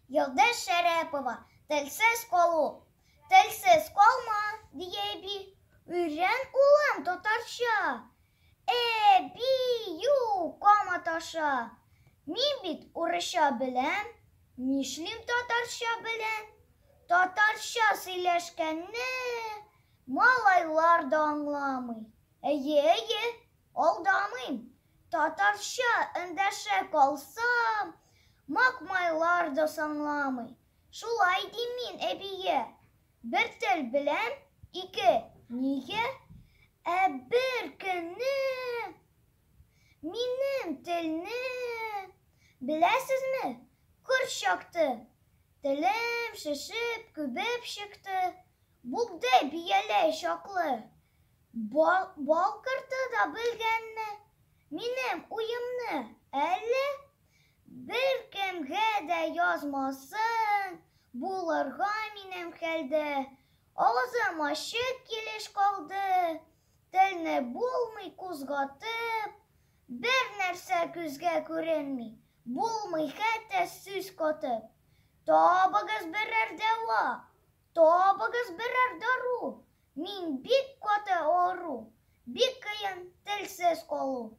Йолдыз Шәрәпова, Телсез калу. Телсез калма, ди әби. Өйрән, улым, татарча. Әби, юк, маташа. Мин бит урысча беләм, нишлим татарча белән? Татарча сөйләшкәнне малайлар да аңламый. Әйе, әйе, алдамыйм. Татарча эндәшә калсам, макмайлар да соңламый. Шулай дим мин әбигә. Бер тел беләм, ике нигә? Ә бер көнне минем телне беләсезме, корт чакты. Телем шешеп, күбеп чыкты. Булды бияләй чаклы. Бал, бал корты да белгәнме? Минем уемны әллә? Беркемгә дә язмасын, булырга минем хәлдә. Авызым ачык килеш калды, телне булмый кузгатып. Бер нәрсә күзгә күренми, булмый хәтта сүз катып. Табыгыз берәр дәва, табыгыз берәр дару. Мин бик каты авыру, бик кыен телсез калу.